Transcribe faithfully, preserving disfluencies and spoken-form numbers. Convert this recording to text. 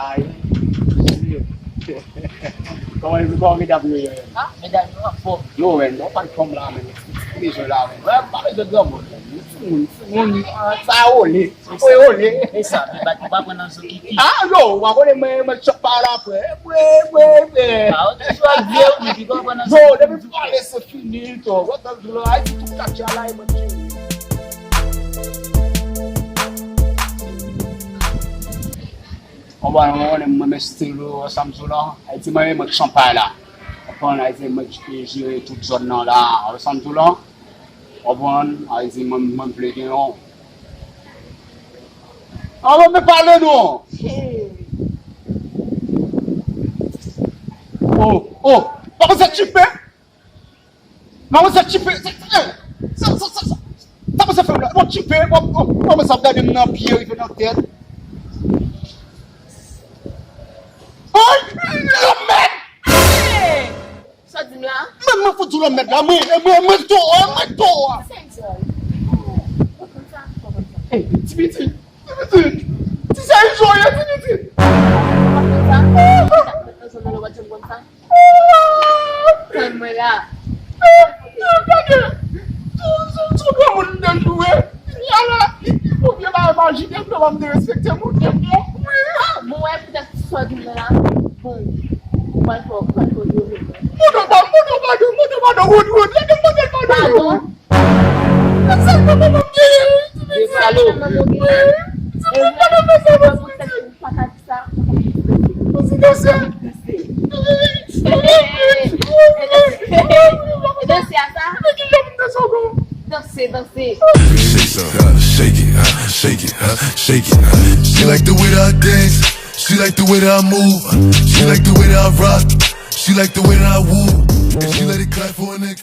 Ay. Kòman, kòman medam yo ye? Ah, medam yo anfòm. Yo, men, nou pa anfòm la, men. Ti bezwen la, men. Wè, pa bezwen granmoun, men. Timoun, timoun, ah, sa ole. Mwen ole. E sa, men bat ou pa pran nan zo kiki. Ah, yo, w a konnen mwen, mwen chòp pa la, frè. Mwen, mwen, mwen. Ah, ou toujou ap vye, ou, men ki pa pran nan zo kiki. Yo, depi pale, se fini, to. What the hell? Ay, di tout katya la, e mwen ki Konprann, mwen konnen mwen men stil ou, sa m di w lan. Ayiti, mwen men mwen k chanpay la. Konprann, Ayiti, mwen ki jere tout zòn nan la, sa m di w lan. Konprann, Ayiti, mwen, mwen vle gen yon. An, mwen men pale non. Oh, oh, pa konn sa k chipe. Manman, sa chipe, sa, sa, sa, sa, sa, sa, sa, sa fè m la. Bon, chipe, bon, bon, bon, sa ap gade m nan pye, rive nan tèt. Ay, lanmèd! Hey! Sa di m la? Mwen, mwen fout di w lanmèd la, mwen, mwen, mwen to, mwen to. Sa enjoy. Ou konn sa? Ou konn sa? Hey, ti piti, ti piti. Ti sa enjoy, ti piti. Ou konn sa? Ou konn sa? Tann mwen la. Gade! Sou, sou, sou granmoun m te jwe. Ala, li, li pou vye bagay majik, epi w ap derespekte moun, epi w ap mouri. Ah, bon, wè, poutèt sa w di m nan la. Bon, ou pral fè, ou pral fè yo vre. Moto pa, moto pa de, moto pa de, wout, wout, lè de moto pa de, wout. Padon? Se sèl moto m genyen, wi, ti mesye. Wi, ti mesye, pa nan fè sa, non, ti mesye. Sa, ou pa ka di sa. Ou se danse. E danse a sa? Danse, danse. Shake it, huh, shake it, huh, shake it, huh, shake it, huh. She like the way that I dance. She like the way that I move. She like the way that I rock. She like the way that I woo. And she let it clap for a nigga.